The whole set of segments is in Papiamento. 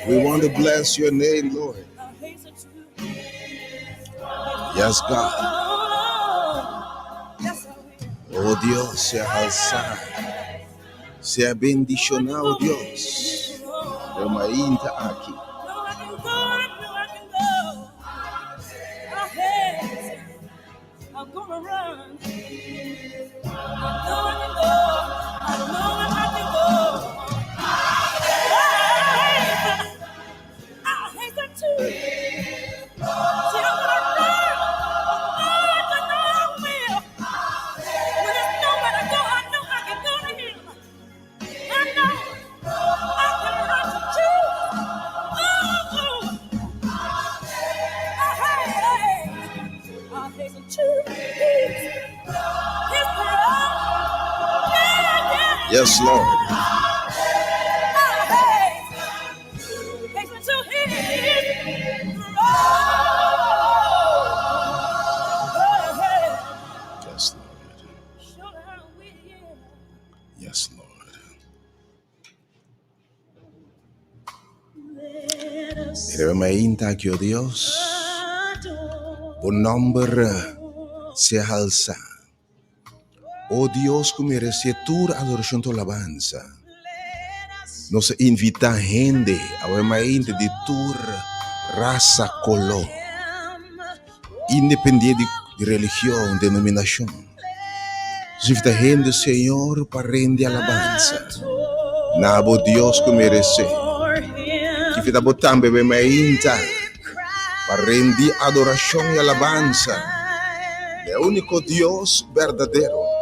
We want to bless your name, Lord. Yes, God. Oh Dios, sea alzado, sea bendicionado, Dios. E mainta aki. Yes, Lord. Yes, Lord. Yes, Lord. Riba mainta aki, o Dios, bo nomber sea halsá. O Dios ku meresé tur adorashon tur alabansa. Nos a invitá hende awe mainta di tur rasa, koló, independiente di religion, denominashon. Nos invitá hende, Señor, pa rende alabansa na bo Dios ku meresé. Invitá bo tambe awe mainta pa rendi adorashon i alabansa. E úniko Dios berdadero.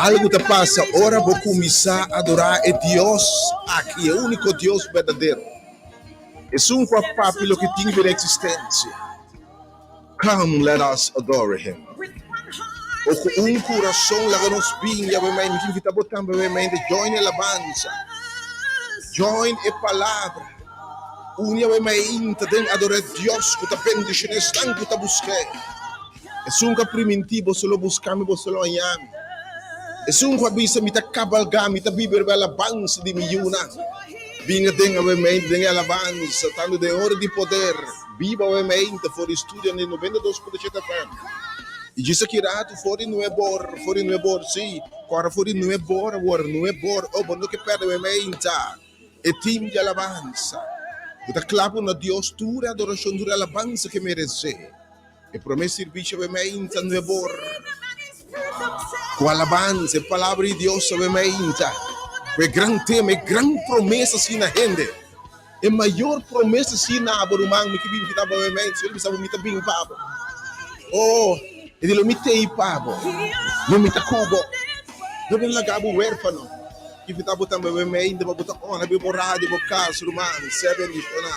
Algu ta pasa ora bo kuminsá adorá e Dios aki, e úniko Dios berdadero, esun ku a papia loke tin bira eksistensia. Come, let us adore him. O ku un kurason laga nos bin Yahweh Mei. Mi ta invitá bo tambe Yahweh Mei join e alabansa, join e palabra. Un Yahweh mainta den adorá Dios ku ta bendishoná esnan ku ta busk'é. Esun ku a primintí, Boso lo buska mi, boso lo haña mi. Esun ku a bisa, Mi ta kabalgá, mi ta biba riba e alabansa di mi yunan. Bin aden Yahweh mainta den e alabansa, tantu den ora di poder. Biba Yahweh mainta for di studio den 92.7 FM. I djis aki ratu for di nuebor, for di nuebor, sí, kòrda for di nuebor awor, nuebor, oh, bo no ke pèrdè Yahweh mainta. E tim di alabansa ku ta klapa na Dios tur e adorashon, tur e alabansa ku e meresé. E promé sirbisio awe meinta nuebor ku alabansa, e palabra di Dios awe meinta ku e gran tema, e gran promesa asina hende. E mayor promesa asina abo ruman mi ke bin kita bo awe meinta, Señor bisa bo mi ta bin pa bo. Oh, e di lo mi tei pa bo, lo mi ta ku bo, lo mi no laga bo huérfano. Invita bo tambe bo mente pa bo ta honra bo radio, bo cas, ruman. Sea bendiciona.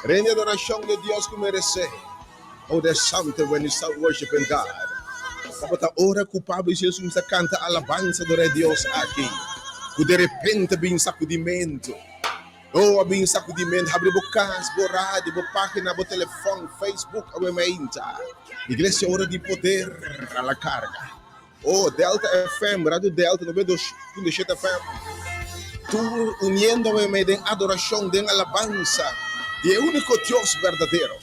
Rende adoracion di Dios cu merece. Oh, there's something when you start worshiping God. Tabata ora cu Pablo y Silas cuminsa canta alabansa adora Dios aki, cu de repente bin sacudimento. Oh, a bin sacudimento. Habri bo cas, bo radio, bo pagina, bo telefon, Facebook, awe meinta. Iglesia ora di poder a la carga. Oh, Delta FM, Radio Delta 92.7 FM. Tur uniendo me den adoracion, den alabansa di e único Dios berdadero.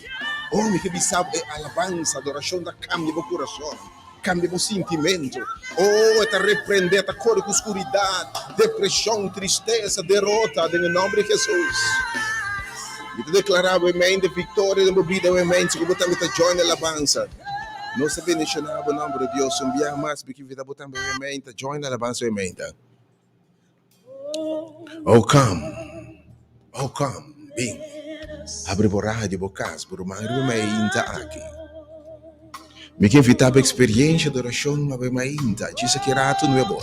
Oh, mi ke bisa bo, e alabansa, adoracion ta cambia bo curason, cambia bo sintimento. Oh, e ta reprende, e ta core cu scuridad, depresion, tristesa, derota, den e nomber di Jesus. Mi ta declara bo e mente victoria den bo bida, bo e mente cu bo tambe ta join e alabansa. Nos ta bendiciona bo nomber, o Dios, un biaha mas. Mi ke invita bo tambe hoy meinta, join alabansa hoy meinta. Oh, come, oh, come, bin. Abri bo radio, bo cas, bo ruman riba meinta aki. Mi ke invita bo experiencia adoracion awe meinta, djis aki rato nuebor.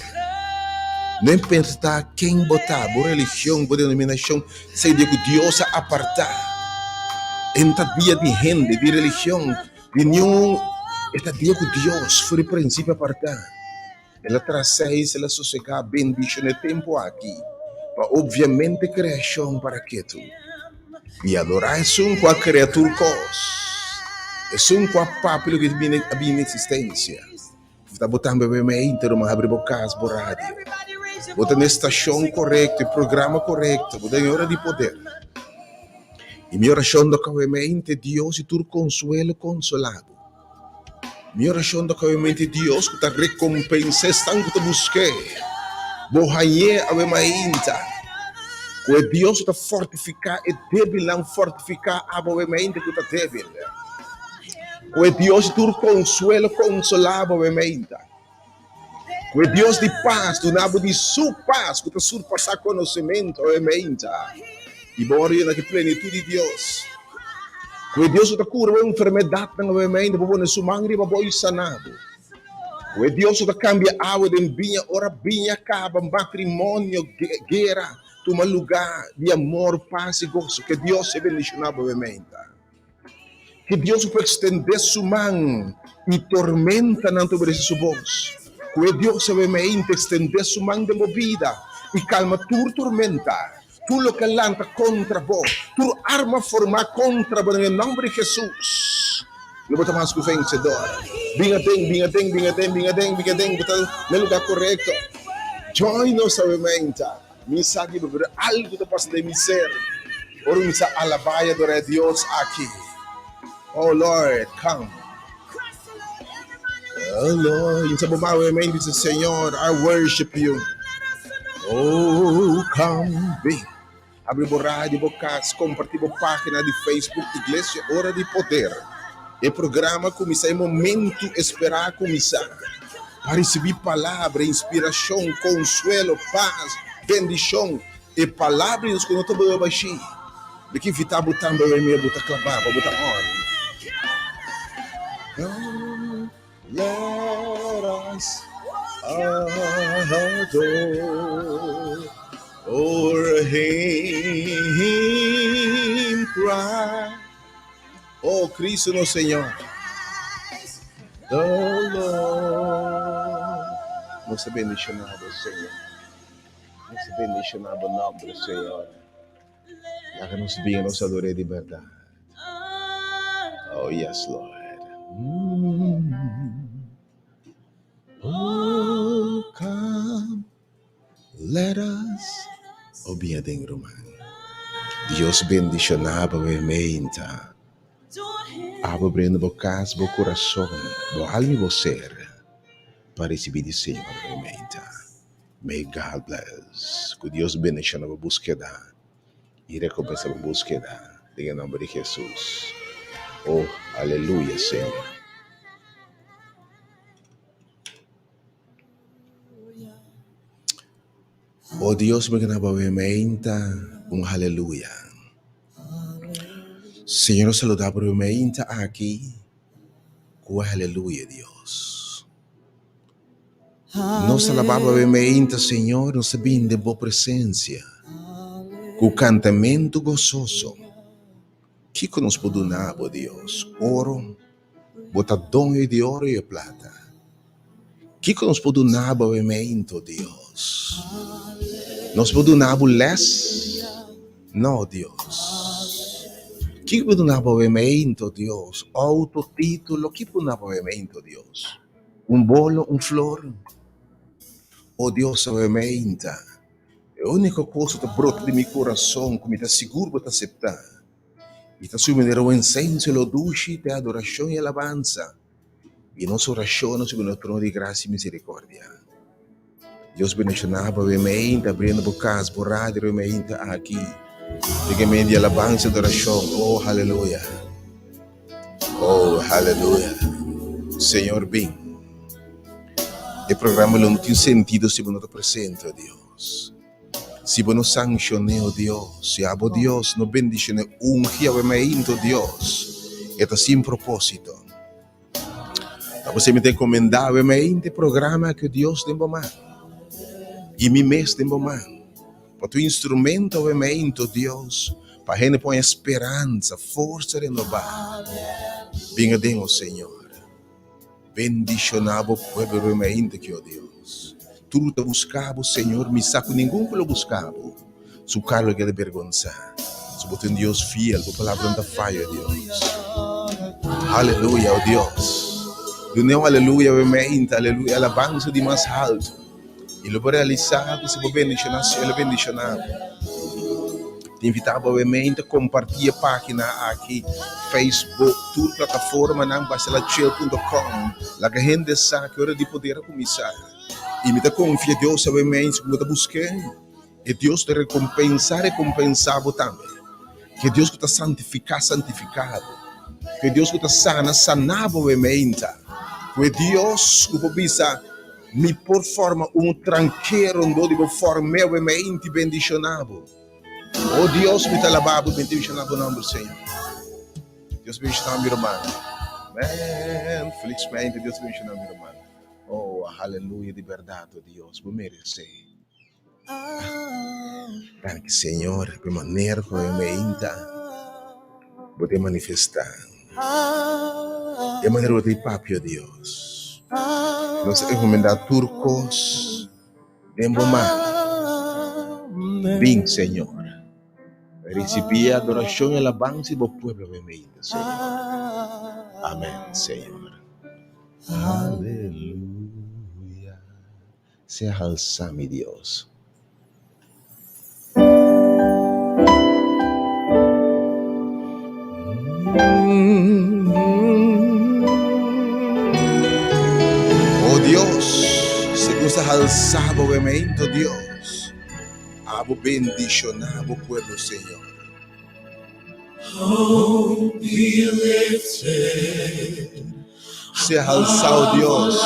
No importa ken bo ta, bo religion, bo denominacion, sea di cu Dios a aparta. En ta bia di hende, di religion. Di niun e ta dia ku Dios for di prinsipio apartá. El a traha seis, el a sosegá, bendishoná e tempu aki pa obviamente kreashon para ketu i adorá esun ku a krea tur kos, esun ku a papia loke a bini na eksistensia. Ta bo tambe bo mente, ruman, habri bo kas, bo radio. Bo ta na e stashon korekto, e programa korekto, bo ta den e ora di poder. I mi orashon ta ku mente Dios i tur konsuelo konsolá bo. Mi orashon ta ku mente Dios ku ta rekompensá esnan ku ta busk'é. Bo hañ'é awe mainta. Ku e Dios ku ta fortifiká e débilnan fortifiká abo awe mainta ku ta débil. Ku e Dios di tur konsuelo konsolá bo awe mainta. Ku e Dios di pas duna bo di su pas ku ta surpasá konosementu awe mainta. I bo ora yena ku e plenitut di Dios. Ku e Dios ku ta kura bo enfermedatnan awe mainta bo pone su man riba bo i sana bo. Ku e Dios ku ta kambia awa den biña ora biña kaba, matrimonio, guera tuma lugá di amor, pas i goso. Ku e Dios e bendishoná bo awe mainta. Ku Dios por ekstendé su man i tormentanan ta obedesé su bos. Ku e Dios a mente ekstendé su man den bo bida i kalma tur tormenta, tur loke a lanta kontra bo, tur arma formá kontra bo den e nòmber di Hesus. Lo bo ta mas ku vensedor. Bin aden, bin aden, bin aden, bin aden, bin aden, bo ta na e lugá korekto. Join nos awe-meinta. Mi sa di bo, pero algu ta pasa den mi ser ora mi sa alabá i adorá e Dios aki. Oh Lord, come. Oh Lord, mi sa bo bawe men bisa, Señor, I worship you. Oh, come be. Abri bo radio, bo kas, kompartí bo página di Facebook Iglesia Ora di Poder. E programa kuminsá e momentu esperá a kuminsá pa risibí palabra, inspirashon, konsuelo, pas, bendishon. E palabra di Dios ku no ta boe bashí. Mi ke invitá bo tambe awe mia bo ta klabá pa bo ta on. Come let us adore him Christ. Oh, Cristo nos Señor. The Lord. Nos ta bendiciona bo, Señor. Nos ta bendiciona bo nombre, Señor. Laga nos bin nos ador'é di berdad. Oh, yes, Lord. Mm. Oh, come. Let us obia den ruman. Dios bendiciona bo e meinta. Abo brenda bo cas, bo curason, bo alma y bo ser pa ricibi di Señor e meinta. May God bless. Cu Dios bendiciona bo buskeda y recompensa bo buskeda den e nomber di Jesus. Oh, aleluya Señor. O Dios, mi gana bo meinta un haleluya. Señor, nos saluda bo meinta aki ku haleluya, Dios. Nos alaba bo meinta, Señor, nos ta bini den bo presencia ku kantamentu gososo. Kiko nos por duna bo, Dios? Oro, Bo ta doño di oro i e plata. Kiko nos por duna bo awe-meinto, Dios? Nos por duna bo les? No, Dios. Kiko por duna bo awe-meinto, Dios? Outo, título, kiko por duna bo awe-meinto, Dios? Un bolo, un flor? O Dios, awe-meinta, e úniko kos ku ta brota di mi kurason ku mi ta sigur bo ta aseptá, I ta subi manera un insenso lo dushi te adorashon i alabansa, i nos orashonnan subi na trono di grasia i miserikordia. Dios bendishoná bo awe meinta abriendo bo kas, bo radio awe meinta aki den e medio di alabansa i adorashon. Oh, haleluya! Oh, haleluya! Señor bin. E programa lo no tin sentido si bo no ta presente, oh Dios. Si bo no sanccion'é, o Dios, si abo Dios no bendicion'é, ungi awe mainta, o Dios, e ta sin propósito. Ta por mi ta encomendá awe mainta e programa aki, o Dios, den bo man, i mi mes den bo man, pa tu instrumento awe mainta, o Dios, pa hende por haña speransa, forsa renobá. Bin aden, o Señor. Bendishoná bo pueblo riba mi ainda ki, o Dios. Tur ta buska bo, Señor, mi sa ku ningun ku lo buska bo, su kara lo keda bergonsá. So bo ta un Dios fiel, bo palabra no ta faya, o Dios. Aleluya, o Dios. Dun'é un aleluya riba mi ainda, aleluya, alabansa di mas haltu. I lo bo realisá ku si bo bendishoná, Señor lo bendishoná bo. Ta invitá bo awemente kompartí e página aki, Facebook, tur plataformanan, barcelachill punto com. Laga hende sa ki ora di poder a kuminsá. I mi ta konfia Dios awemente ku bo ta busk'é, e Dios ta rekompensá, rekompensá bo tambe. Ku e Dios ku ta santifiká, santifiká bo. Ku e Dios ku ta sana, sana bo awemente. Ku e Dios ku por bisa. Mi por forma un tranke rondó di bo form'é awe mei i bendishoná bo. O Dios, mi ta alabá bo, mi ta bendishoná bo nòmber, Señor. Dios bendishoná mi ruman. Amèn. Felismente Dios bendishoná mi ruman. Oh, aleluya, di bèrdat, o Dios, bo meresé. Danki, Señor, pa e manera ku awe mei ta bo ta manifestá. E manera bo ta papia, Dios. Nos a encomendá tur kos den bo man. Bin, Señor. Risibí e adorashon i alabansa di bo pueblo awe mei ta, Señor. Amèn, Señor. Aleluya. Sea halsá, mi Dios. O Dios, segun sa halsá bo wemento, Dios, abo bendishoná bo pueblo, Señor. Sea halsá, o Dios,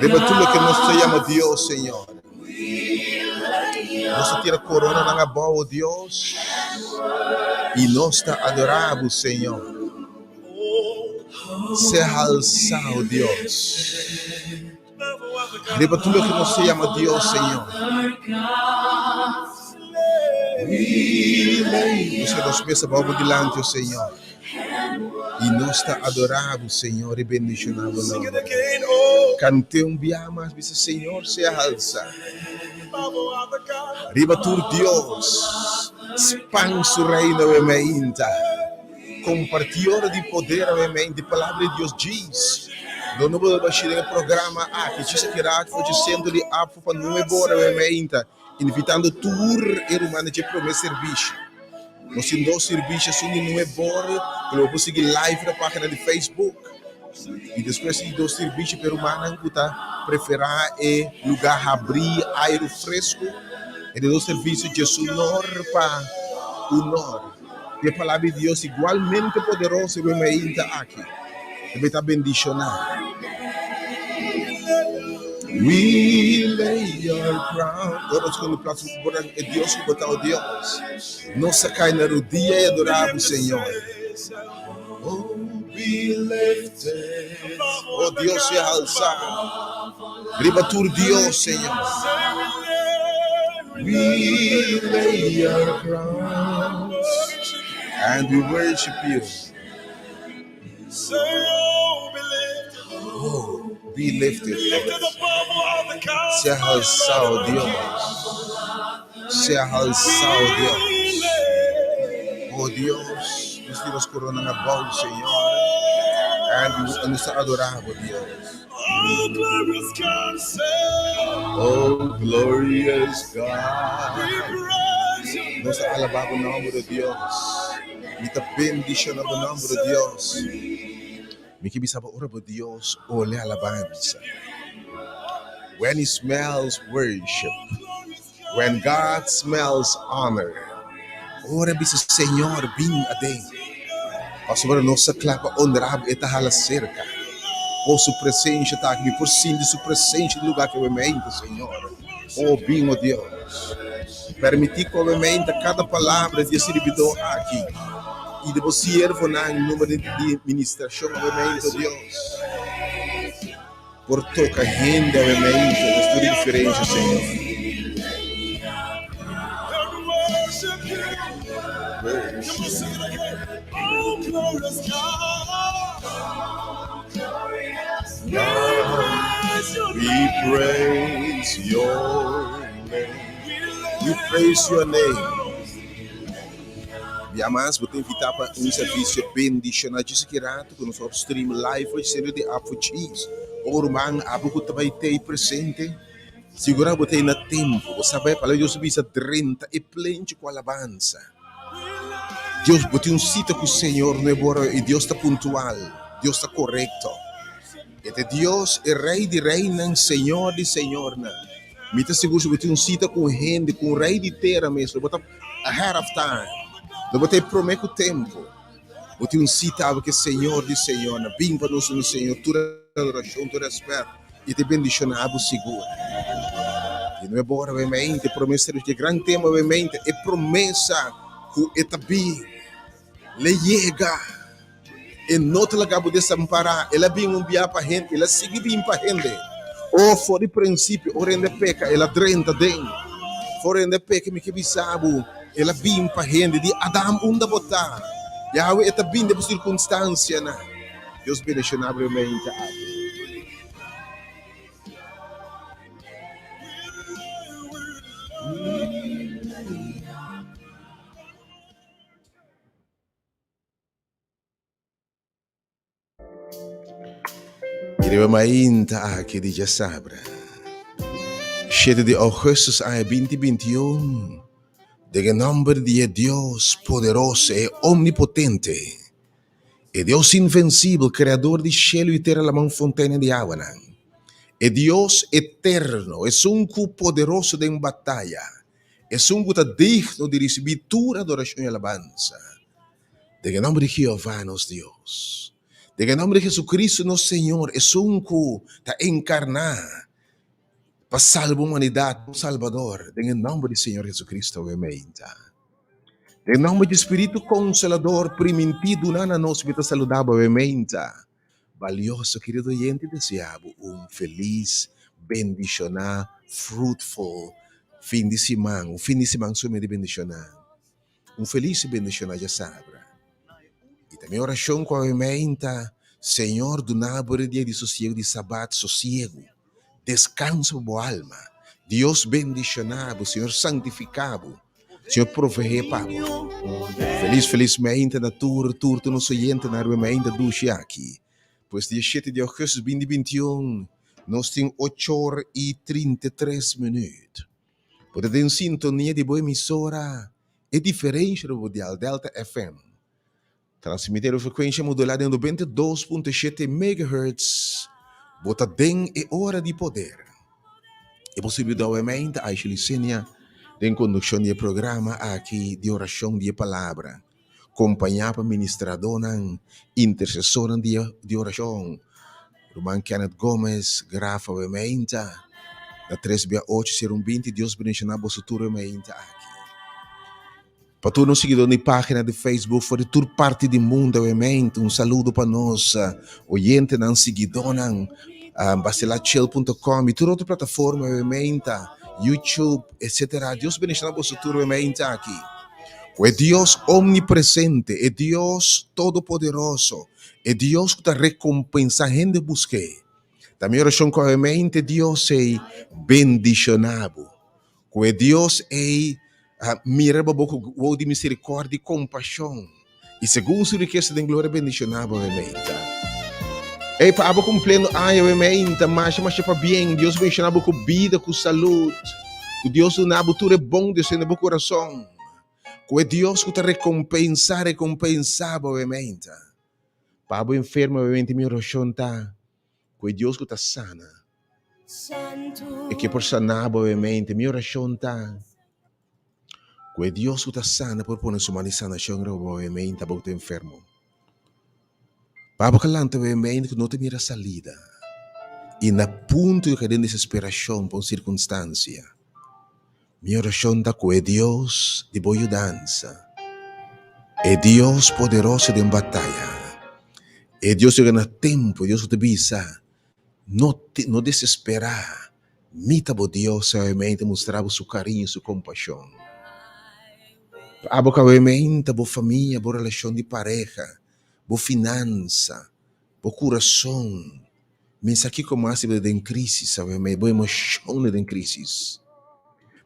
riba tur loke nos ta yama Dios, Señor. Nos ta tira koronanan abou, o Dios, i nos ta adorá bo, Señor. Sea halsá, o Dios, riba tur loke nos ta yama Dios, Señor. Nos ta nos mes abou bo dilanti, o Señor. I nos ta adorá bo, Señor, i bendishoná bo nòmber. Kant'é un bia mas, bisa, Señor sea halsá. Riba tur Dios, span su reino awe meinta. Kompartí ora di poder awe meinta, e Palabra di Dios djis. Lo no bo bashí den e programa aki, djis a keda for dje sentro di Apfo pa nueb'ora awe meinta. Invitando tur e rumannan dje prome servisio. Nos tin dos servisio, esun di nuebe ora ku lo bo por sigui live na pagina di Facebook i despues di dos servisio pa e rumannan ku ta preferá e lugá habrí, airu fresku. E di dos servisio djesunor pa unor. E Palabra di Dios igualmente poderoso riba e mainta aki. E ta bendishoná. We lay our crown. Ora nos kende plaats por e Dios ku bo ta, o Dios. Nos a kai na rudia i adorá bo, Señor. Oh, be lifted. O Dios, sea halsá riba tur Dios, Señor. We lay our crowns and we worship you. Oh, be lifted, Lord. Sea halsá, oh Dios. Sea halsá, oh Dios. Oh Dios, nos tira nos coronan abou, Señor. And we, nos ta adorá bo, Dios. Oh, glorious God. Nos ta alabá bo nomber, oh Dios. Mi ta bendiciona bo nomber, oh Dios. Mi ke bisa bo ora bo Dios ole alabansa. When he smells worship. When God smells honor. Ora bisa Señor bin aden. Pasobra nos ta kla pa honra bo, e ta hala serka. Oh, su presencia ta aki. Mi por sinti su presencia den lugar aki awemente, Señor. Oh, bin, oh Dios. Permití ku awemente kada palabra di e sirbidó aki i di bo siervonan en nomber di ministracion awemente, oh Dios. Por toca hende awemente, nos tur diferencia, Señor. We praise your name. We praise your name. Bia mas, bo ta invitá pa un servisio bendishoná djis aki rato ku nos a stream live for serio di App for Cheese. O ruman, abo ku ta bai tei presente, sigurá bo tei na tempu. Bo sa bai, palabra di Dios ta bisa, drenta e plenchi ku alabansa. Dios, bo tin un sita ku Señor nuebe ora i Dios ta puntual, Dios ta korekto. E ta Dios, e Rei di reinan, Señor di señornan. Mi ta sigur si bo tin un sita ku un hende, ku un rei di tera mes, lo bo ta ahead of time, lo bo ta e promé ku tempu. Bo tin un sita awe ku e Señor di señornan. Bin pa nos duna Señor tur adorashon, tur rèspèt, i ta bendishoná bo sigur. Di nuevo ora bo mente, promesa di e gran tema bo mente, e promesa ku e ta bin, le yega, e no ta laga bo desampará. El a bin un bia pa hende, el a sigui bin pa hende. Oh, for di prinsipio, ora hende peka, el a drenta den. For hende peka, mi ke bisa bo, el a bin pa hende. Di Adam, unda bo ta? Yahweh, e ta bin den bo sirkunstansianan. Dios bendishoná bo mente aki. I riba mainta aki di djasabra, shete di augustus aña binti bintiun, den e nòmber di e Dios poderoso, e omnipotente, E Dios invencibel, Creador di shelu i tera laman fontena di awanan. E Dios eterno, esun cu poderoso den bataya, esun cu ta digno di ricibi tur adoracion i alabansa. Den e nomber di Jehová nos Dios, den e nomber di Jesucristo nos Señor, esun cu ta encarna pa salba humanidad, nos Salbador, den e nomber di Señor Jesucristo, amen. Den nomber di Spiritu Consolador primintí duná na nos mi ta saludá bo meinta. Balioso kerido oyente desea bo un felis, bendishoná, fruitful fin di siman, un fin di siman sumamente bendishoná. Un felis i bendishoná djasabra. I ta mi orashon ku awe meinta, Señor duna bo e dia di sosiegu di Sabat sosiegu. Deskanso pa bo alma. Dios bendishoná bo, Señor santifiká bo. Señor proveé pa bo. Felis felis meinta na tur tur tur nos oyentenan riba meinta dushi aki. Pues dia shete di augustus binti 21 nos tin ochor i 33 minuut. Bo ta den sintonia di bo emisora E Diferensha riba bo dial Delta FM. Transmite riba frekuensha modulá den 92.7 megahertz. Bo ta den e ora di poder. E bo sirbidó awe ta Aisha Licenia den kondukshon di e programa aki di orashon di e palabra, kompañá pa ministradónan, intersesornan di di orashon, Ruman Kenneth Gomez, Graf awe ta na tres bia ocho sero un binti. Dios bendishoná boso tur awe ta aki. Pa tur nos siguidor di página di Facebook for di tur parti di mundo obviamente un saludo pa nos oyentenan, siguidónan, bacilachill.com i tur otro plataforma obviamente, YouTube, etcétera. Dios bendiciona boso tur obviamente aki. Ku e Dios omnipresente, e Dios todopoderoso, e Dios ku ta rekompensa hende busk'é. Ta mi orashon ku obviamente Dios ei bendiciona bo. Ku e Dios ei a mira riba bo ku wou di miserikòrdia i kompashon, i segun su rikesa den gloria bendishoná bo meinta. Ei, pa abo kumpliendo aña bo meinta, masha masha pabien, Dios bendishoná bo ku bida, ku salud, ku Dios duna bo tur e bon deseo den bo kurason, ku e Dios ku ta rekompensá, rekompensá bo meinta. Pa abo enfermo bo meinta, mi orashon ta ku e Dios ku ta sana. E ke por sana bo e mente. Mi orashon ta ku e Dios ku ta sana por pone su man di sanashon riba bo e mente abo ku ta enfermo. Pa abo ka lanta bo e mente ku no ta mira salida i na punto di kai den desesperashon pa un sirkunstansia. Mi orashon ta ku e Dios di bo yudansa, e Dios poderoso den bataya, e Dios ku yega na tempu, e Dios ku ta bisa, No no desesperá, mi ta bo Dios, awemente mustra bo su kariño, su kompashon. Abo ku awemente bo famia, bo relashon di pareha, bo finansa. Bo kurason mi sa kiko mas si bo ta den krísis awe mei, bo emoshon ta den krísis.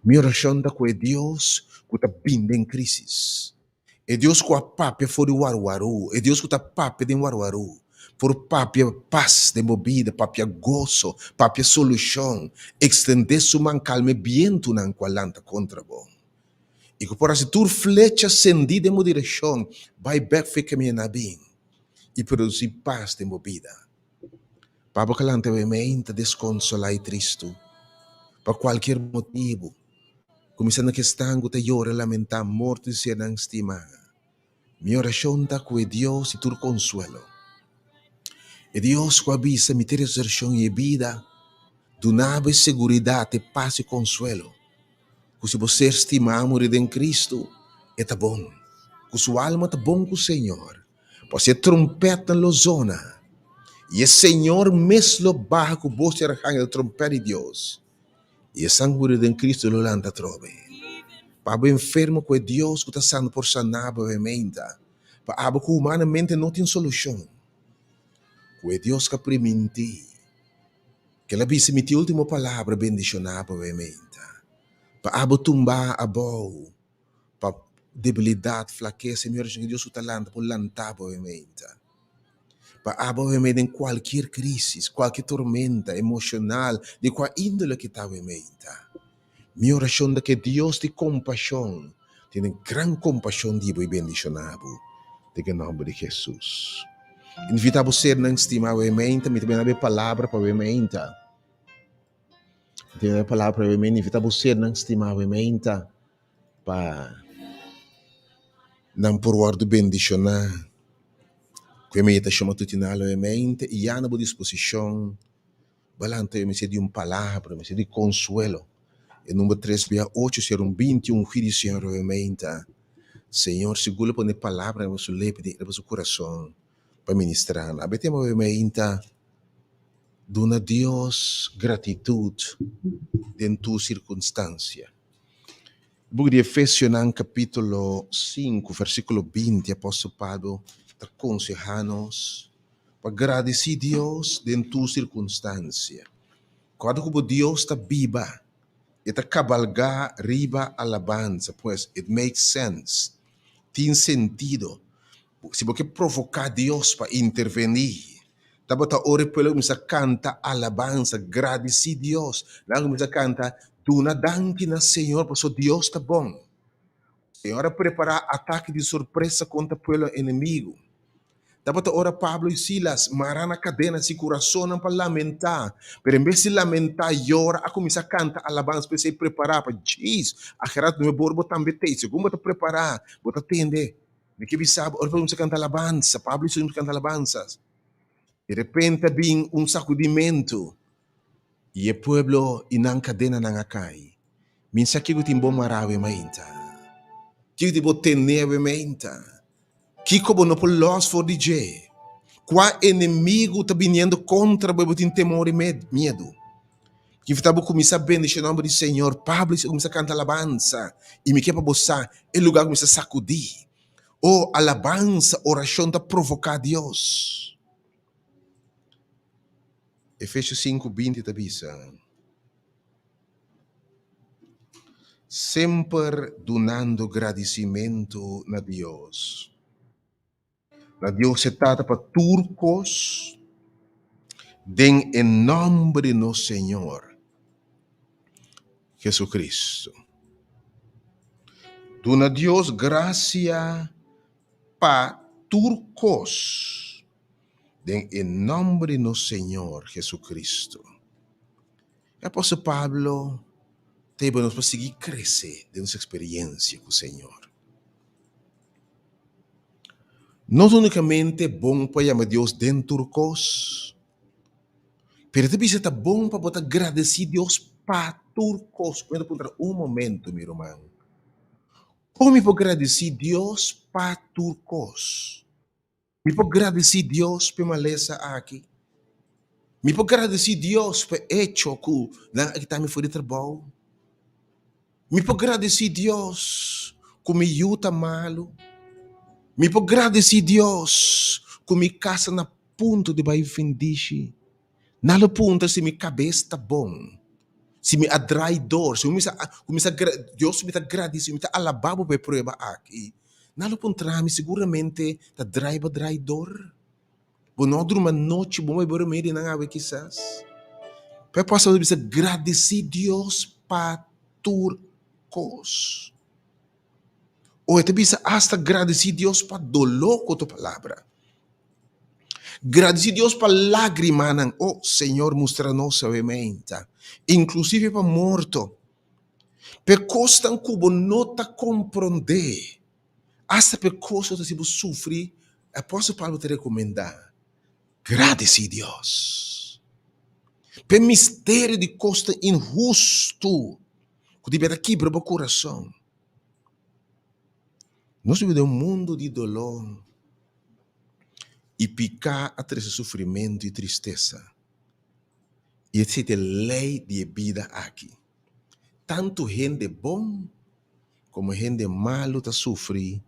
Mi orashon ta ku e Dios ku ta bin den krísis, e Dios ku a papia for di warwaru, e Dios ku ta papia den warwaru, por papia pas den bo bida, papia goso, papia solushon, ekstendé su man kalma e bientunan ku a lanta kontra bo. I ku por hasi tur flecha sendí den bo direkshon bai bèk for e kaminda nan a bin i produsí pas den bo bida. Pa bo ka lanta e mente deskonsolá i tristu pa kualkier motibu, kuminsá na kestan ku ta yora i lamentá morto di sernan stimá. Mi orashon ta ku e Dios di tur konsuelo, e Dios ku a bisa, Mi ta e resurekshon i e bida, duna bo e seguridat, e pas i konsuelo ku si bo ser stimá muri den Kristu, e ta bon, ku su alma ta bon ku Señor. Pasobra e trompètnan lo zona, i e Señor mes lo baha ku bos di arhangel, trompèt di Dios, i esnan ku muri den Kristu lo lanta atrobe. Pa abo enfermo ku e Dios ku ta sana por sana bo obviamente, pa abo ku humanamente no tin solushon, ku e Dios ku a primintí, ku el a bisa mi tin ultimo palabra bendishoná bo obviamente, pa abo tumba abou. Pa debilidat, flakesa, mi orashon ku Dios ku ta lanta por lanta bo obviamente. Pa abo obviamente den kualkier krisis, kualkier tormenta emoshonal, di kua índole ku ta obviamente. Mi orashon ta ku e Dios di kompashon tene gran kompashon di bo i bendishoná bo den e nòmber di Hesus. Invitá bo sernan stimá obviamente, mi ta bini e palabra pa obviamente. Mi ta bini e palabra pa obviamente, invitá bo sernan stimá obviamente. Pa nan por wòrdu bendishoná ku e meditashon matutinal obviamente i ya na bo disposishon bo lanta yo mester di un palabra, mester di konsuelo. E number tres bia ocho sera un binti ungí di Señor obviamente. Señor sigur lo pone palabra riba su lep i riba su kurason pa ministrá nan. Awe tempu obviamente duna Dios gratitut den tur sirkunstansia. Buki di Efesionan kapítulo sinku versíkulo 20 apòstel Pablo ta konsehá nos pa gradisí Dios den tur sirkunstansia. Kòrda ku bo Dios ta biba, e ta kabalgá riba alabansa, pues it makes sense, tin sentido. Si bo ke provoká Dios pa intervení, tabata ora e pueblo kuminsá kanta alabansa, gradisí Dios. Nan kuminsá kanta, Duna danki na Señor, pasobra Dios ta bon. Señor a prepará atake di sorpresa kontra pueblo enemigu. Tabata ora Pablo i Silas mará na kadena sin ku rasonnan pa lamentá. Pero en bes di lamentá, yora, a kuminsá kanta alabansa. P'esei prepará pa djis agerat nuebe ora bo tambe t'ei. Segun bo ta prepará, bo ta tende. Mi ke bisa bo, ora bo kuminsá kanta alabansa, Pablo i Silas kuminsá kanta alabansas, di repente a bin un sakudimentu i e pueblo i nan kadenanan a kai. Mi sa kiko tin bo mará awe mainta, kiko tin bo tene awe mainta, kiko bo no por lòs for di dje, kua enemigu ta biniendo kontra bo i bo tin temor i miedu. Ki ta bo kuminsá bendishoná nomber di Señor? Pablo a kuminsá kanta alabansa, i mi ke pa bo sa, e lugá kuminsá sakudí. O, alabansa, orashon ta provoká Dios. Efesios 5:20 ta bisa, Semper dunando gradisimentu na Dios. Na Dios e Tata pa tur kos den e nòmber di nos Señor Jesucristo. Duna Dios grasia pa tur kos den e nòmber di nos Señor Jesucristo. E apòstel Pablo ta yuda nos pa sigui krese den nos eksperiensia ku Señor. No ta únikamente bon pa yama Dios den tur kos, pero e ta bisa ta bon pa bo ta gradesí Dios pa tur kos. Mi ta puntra un momento, mi ruman, kon mi por gradesí Dios pa tur kos? Mi por gradisí Dios p'e malesa aki? Mi por gradisí Dios p'e echo ku nan a kita mi for di trabou? Mi por gradisí Dios ku mi yu ta malu? Mi por gradisí Dios ku mi kasa na. punto di bai findishi. Nan lo puntra si mi kabes ta bon, si mi a drai dor, si mi a kuminsá Dios mi ta gradisí, mi ta alabá bo pa e prueba aki. Nan lo puntra mi siguramente ta drai bo a drai dor? Bo no a drumi anochi bon pa e bo remedi nan awe kisas? Pero e apòstel ta bisa gradisí Dios pa tur kos. O e ta bisa asta gradisí Dios pa doló ku otro palabra. Gradisí Dios pa lágrimanan. O Señor mustra nos sabiamente, inklusive pa morto. P'e kosnan ku bo no ta komprondé, asta p'e kos ku ta hasi bo sufri, apòstel Pablo ta rekomendá, Gradisí Dios. P'e misterio di kosnan inhustu ku debe ta kibra bo kurason. Nos biba den un mundu di doló i piká a trese sufrimentu i tristesa. I esei ta e lei di e bida aki. Tantu hende bon komo hende malu ta sufri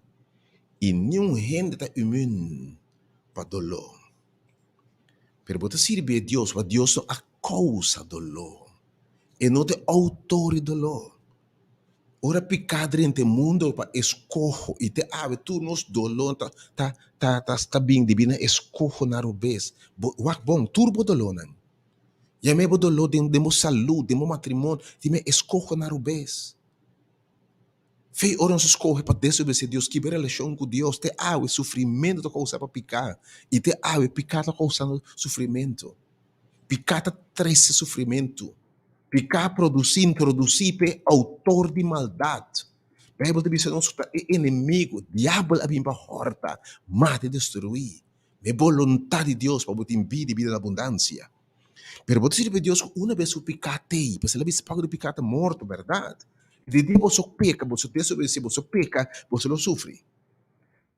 i niun hende ta imun pa doló. Pero bo ta sirbi e Dios, pa Dios no a kousa doló. E no ta e outor di doló. Ora piká drenta e mundo pa eskoho i te awe tur nos doló ta ta ta ta ta bin debí na eskoho na robes. Bo wak bon tur bo dolónan. Yam'é bo doló den den bo salú, den bo matrimonio, dime eskoho na robes. Fe ora nos a skohe pa desobedesé Dios, kibra relashon ku Dios, te awe sufrimentu ta kousa pa piká i te awe piká ta kousando sufrimentu. Piká ta trese sufrimentu. Piká produsí, introdusí p'e outor di maldat. Beibel ta bisa nos ku ta e enemigu, diabel a bin pa hòrta, mata i destruí. Ma e boluntat di Dios pa bo tin bida i bida na abundansia. Pero bo ta sirbi Dios ku una bes ku piká t'ei, pasobra el a bisa pago di piká ta morto, bèrdat? Di dia boso peka, boso desobedesé, boso peka, boso lo sufri.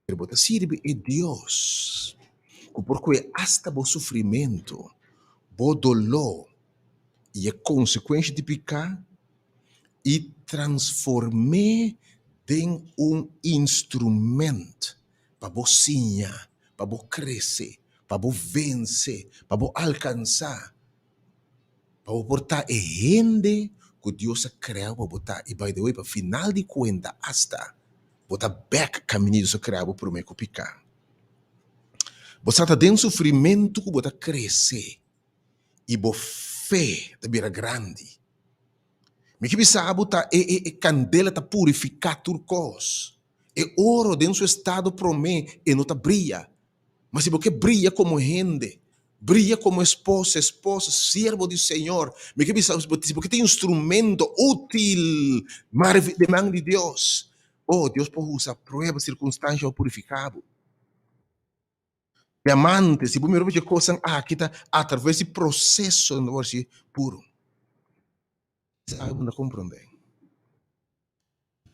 Pero bo ta sirbi e Dios ku por kohe asta bo sufrimentu, bo doló i e konsekuensha di piká i transform'é den un instrumènt pa bo siña, pa bo krese, pa bo vense, pa bo alkansá. Pa bo por ta e hende ku Dios a krea bo pa bo ta. I by the way, pa final di kuenta asta bo ta bèk kaminda Dios a krea bo promé ku piká. Bo sa ta den sufrimentu ku bo ta krese i bo fe ta bira grandi. Mi ke bisa bo ta e e e kandela ta purifiká tur kos. E oro den su estado promé e no ta bria. Ma si bo ke bria komo hende, bria komo esposa, esposa, siervo di Señor, mi ke bisa bo, si bo ke ta instrumento útil den man di Dios, oh, Dios por usa prueba, sirkunstansha pa purifiká bo. Diamante, si bo mira bo dje kosnan aki ta atraves di proseso nan ta wòrdu hasi puru. Sabi bo no ta komprondé.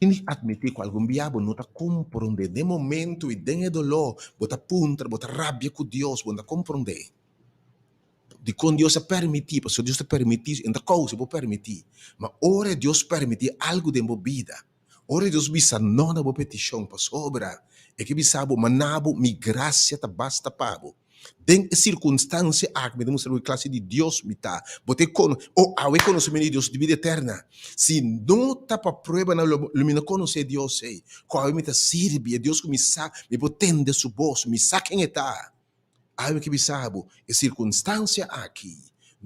Tin di atmití ku algun bia bo no ta komprondé. Den momentu i den e doló, bo ta puntra, bo ta rabia ku Dios, bo no ta komprondé dikon Dios a permití, pasobra Dios ta permití, e no ta kousa, e por permití. Ma ora Dios permití algu den bo bida, ora Dios bisa no na bo petishon, pasobra e ke bisa bo, Maná bo, mi grasia ta basta pa bo. Den e sirkunstansia aki mi ta mustra bo e klase di Dios mi ta. Bo ta e kono, o awe konosementu di Dios di bida eterna. Si no ta pa pruebanan lo lo mi no konosé e Dios ei, ku awe mi ta sirbi, e Dios ku mi sa, mi por tende su bos, mi sa ken e ta. Awe mi ke bisa bo, e sirkunstansia aki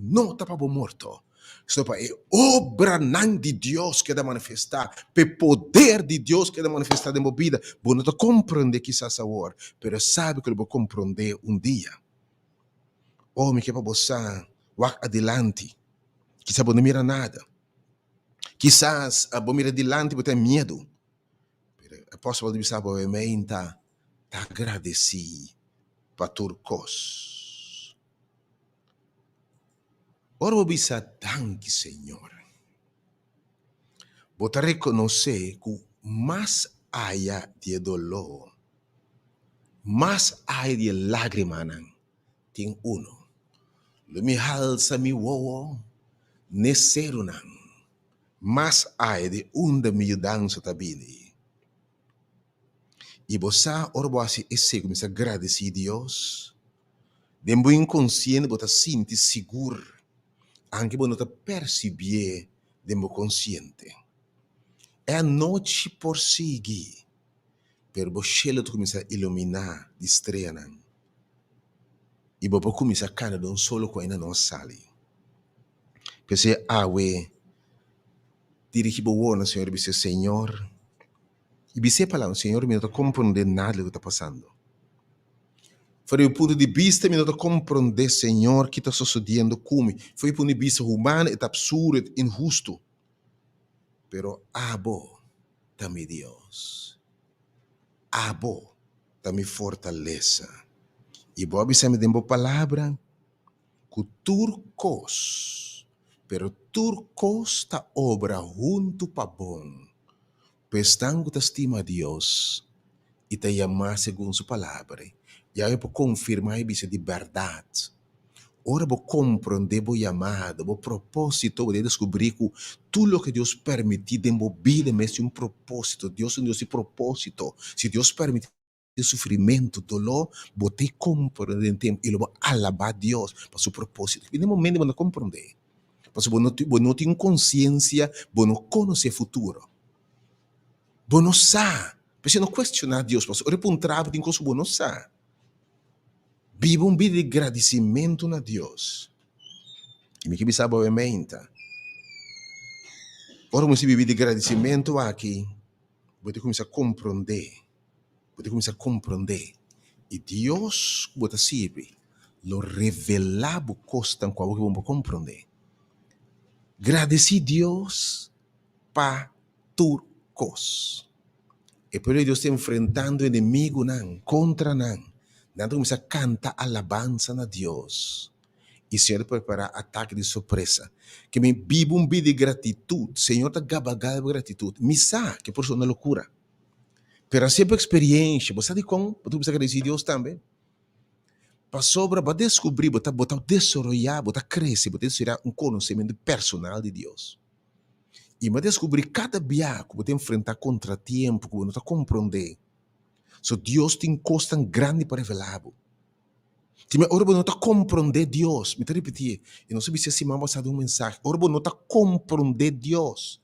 no ta pa bo morto, sino pa e obranan di Dios keda manifestá, pa e poder di Dios keda manifestá den bo bida. Bo no ta komprondé kisas awor, pero sabi ku lo bo komprondé un dia. Oh, mi ke pa bo sa, wak adilanti. Kisas bo no mira nada. Kisas bo mira dilanti bo ten miedu. Pero e apòstel Pablo ta bisa bo, Meinta ta agradesí pa tur kos. Ora bo bisa danki Señor, bo ta rekonosé ku mas aya di e doló, mas aya di e lágrimanan, tin unu. Lo mi halsa mi wowo n'e serunan, mas aya di unda mi yudansa ta bini. I bo sa ora bo hasi esei, kuminsá gradisí Dios. Den bo inkonsiente bo ta sinti sigur, anke bo no ta persibié den bo konsiente. E anochi por sigui, pero bo shelu ta kuminsá iluminá di streanan i bo por kuminsá kana den un solo ku ainda no a sali. P'esei awe dirigí bo wowo na Señor i bisa, Señor, i bisa e palabra, Señor, mi no ta komprondé nada di loke ta pasando. For di mi punto di bista mi no ta komprondé, Señor, ki ta sosodiendo ku mi. For di mi punto di bista humano e ta absurdo, e ta inhustu. Pero abo ta mi Dios. Abo ta mi fortalesa. I bo a bisa mi den bo palabra ku tur kos, pero tur kos ta obra huntu pa bon pa esnan ku ta stima Dios i ta yamá segun su palabra. Yahweh por konfirmá i bisa di bèrdat. Ora bo komprondé bo yamado, bo propósito, bo debe deskubrí ku tur loke Dios permití den bo bida mes tin un propósito. Dios ta un Dios di propósito. Si Dios permití sufrimentu, doló, bo ta komprondé den tempu i lo bo alabá Dios pa su propósito. Den e momento bo no komprondé, pasobra bo no bo no tin konsiensia, bo no konosé futuro. Bo no sa. P'esei no kuestioná Dios, pasobra ora e puntra bo tin kos ku bo no sa. Biba un bida di gradisimentu na Dios. I mi ke bisa bo meinta, ora bo mester biba di gradisimentu aki, bo ta kuminsá komprondé, bo ta kuminsá komprondé i Dios ku bo ta sirbi lo revelá bo kosnan ku abo ke bo no por komprondé. Gradisí Dios pa tur kos. E pueblo di Dios ta enfrentando enemigunan kontra nan. Nan ta kuminsá kanta alabansa na Dios. I Señor ta prepará atake di sorpresa. Ke mi biba un bida di gratitut. Señor ta gabagá bo gratitut. Mi sa ke por sona lokura. Pero así bo eksperiensha, bo sa dikon bo ta kuminsá gradisí Dios tambe? Pasobra bo a deskubrí, bo ta bo ta desaroyá, bo ta krese, bo ta desaroyá un konosementu personal di Dios. I mi a deskubrí kada bia ku bo ta enfrentá kontratiempo ku bo no ta komprondé, so Dios tin kosnan grandi pa revelá bo. Tin bia ora bo no ta komprondé Dios, mi ta ripití, i nos a bisa siman pasá den un mensahe, ora bo no ta komprondé Dios,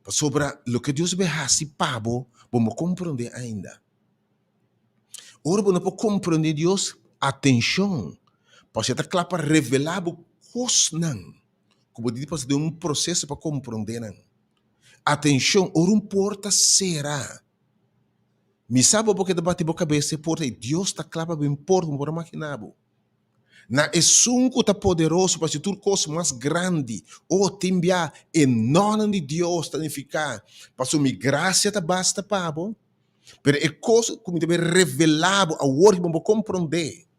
pasobra loke Dios a bin hasi pa bo, bo no komprondé ainda. Ora bo no por komprondé Dios, atenshon, pasobra e ta kla pa revelá bo kosnan ku bo tin di pasa den un proseso pa komprondé nan. Atenshon, ora un porta sera, mi sa bo por keda bati bo kabes e porta i Dios ta kla pa bin porta ku bo por a maginá bo. Na esun ku ta poderoso pa hasi tur kos mas grandi, o tin bia e nònan di Dios ta nifiká, pasobra mi grasia ta basta pa bo, pero e kos ku mi ta bin revelá bo awor ku bo por komprondé.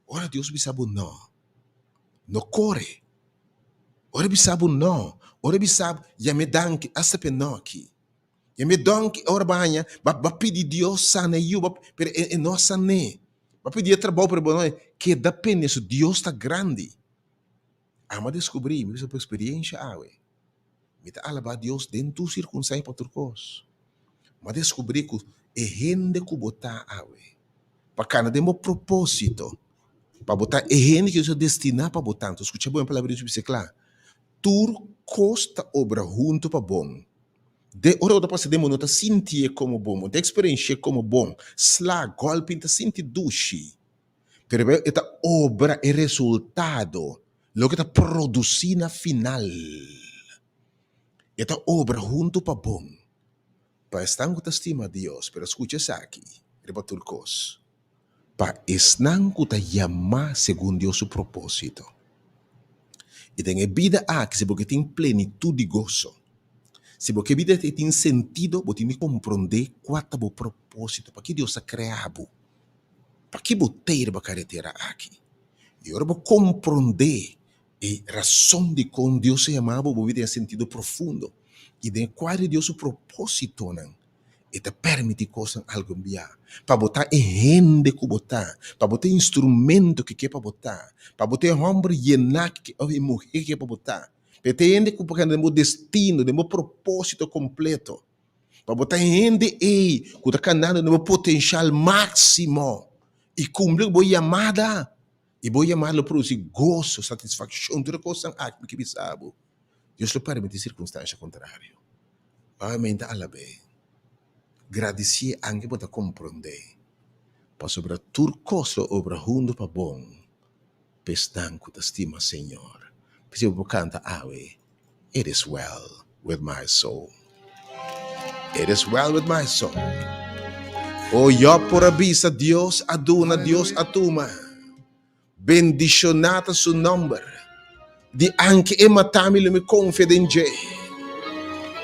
Ora Dios bisa bo no, no kore. Ora e bisa bo no, ora e bisa bo, yam'e danki, asta p'e no aki. Yam'e danki ora bo haña, bo a pidi Dios sana e yu, pero e no a san'é. Bo a pidi e trabou, pero bo no a keda pende su. Dios ta grandi. Amo a deskubrí, mi bisa por eksperiensha awe. Mi ta alabá Dios den tur sirkunstansia pa tur kos. Mi a deskubrí ku e hende ku bo ta awe, pa kana den bo propósito, pa bo ta e hende ku Dios a destiná pa bo ta. Anto skucha bon e palabra di Dios bisa kla, Tur kos ta obra huntu pa bon. Den ora bo ta pasa den bo no ta sintié komo bon, bo no ta eksperensh'é komo bon. Sla, gòlpi, no ta sinti dushi. Pero e ta obra e resultado Loke ta produsí na final, e ta obra huntu pa bon pa esnan ku ta stima Dios, pero skucha esaki riba tur kos, pa esnan ku ta yamá segun Dios su propósito. I den e bida aki, si bo ke tin plenitut di goso, si bo ke bida ei tin sentido, bo tin di komprondé kua ta bo propósito, pakiko Dios a krea bo. Paki bo ta riba karetera aki? I ora bo komprondé e rason dikon Dios a yama bo, bo bira den sentido profundo i den e kuadro di Dios su propósitonan, e ta permití kosnan algun bia pa bo ta e hende ku bo ta, pa bo ta e instrumento ku e ke pa bo ta, pa bo ta e hòmber yená òf e muhé ku e ke pa bo ta, pa e ta e hende ku por keda den bo destino, den bo propósito kompleto. Pa bo ta hende ei ku ta kanando den bo potenshal máksimo. I kumpli ku bo yamada. I bo yamada lo produsí goso, satisfakshon, tur e kosnan aki mi ke bisa bo. Dios lo permití sirkunstansha kontrario. Obviamente alab'é. Gradisié anke bo ta komprondé, pasobra tur kos lo obra huntu pa bon pa esnan ku ta stima Señor. P'esei bo por kanta awe, It is well with my soul. It is well with my soul. O Job por a bisa, Dios a duna, Dios a tuma. Bendishoná ta su nòmber. Di anke e matá mi lo mi konfia den dje.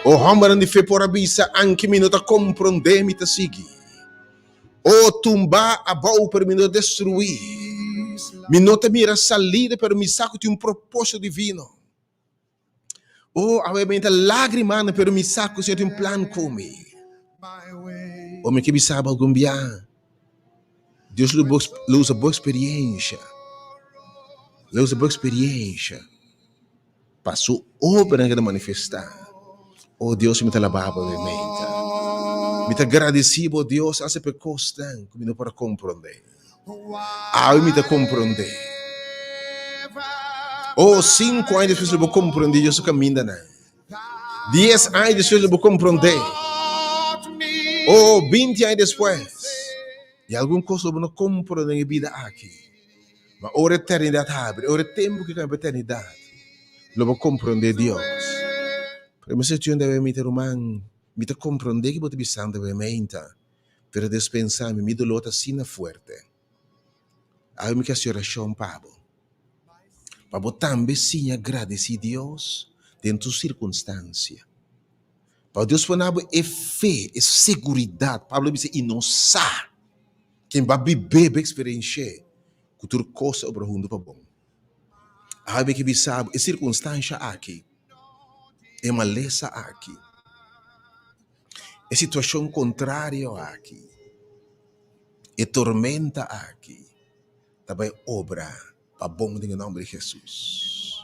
O hòmbernan di fe por a bisa, Anke mi no ta komprondé, mi ta sigui. O tumbá abou, pero mi no ta destruí. Mi no ta mira salida, pero mi sa ku tin un propósito divino. O awe mi ta lágrimanan, pero mi sa ku Señor tin un plan ku mi. O mi ke bisa bo algun bia, Dios lo lo usa bo experiencia, lo usa bo experiencia pa su obranan keda manifestá. O Dios, mi ta alabá bo obviamente. Mi ta gradisí bo, Dios, hasta pa e kosnan ku mi no por a komprondé. Awe mi ta komprondé. Oh, sinku aña despues lo bo komprondé Dios su kamindanan. Dies aña despues lo bo komprondé. Oh, binti aña despues. I algun kos lo bo no komprondé den e bida aki. Ma ora eternidat habri, ora e tempu ke kambia pa eternidat, lo bo komprondé Dios. Pero mi sentido debe mi ta ruman, mi ta komprondé ke bo ta bisando debe meinta. Pero despensa mi, mi dolor ta asina fuerte. Awe mi ke hasi orashon pa bo, pa bo tambe siña gradisí Dios den tur sirkunstansia. Pa Dios pone bo e fe, e seguridat. Pablo a bisa, i nos sa ken bo a bib'é, bo a eksperensh'é, ku tur kos ta obra huntu pa bon. Awe mi ke bisa bo, e sirkunstansha aki, e malesa aki, E situashon kontrario aki, e tormenta aki, ta bai obra pa bon den e nòmber di Hesus.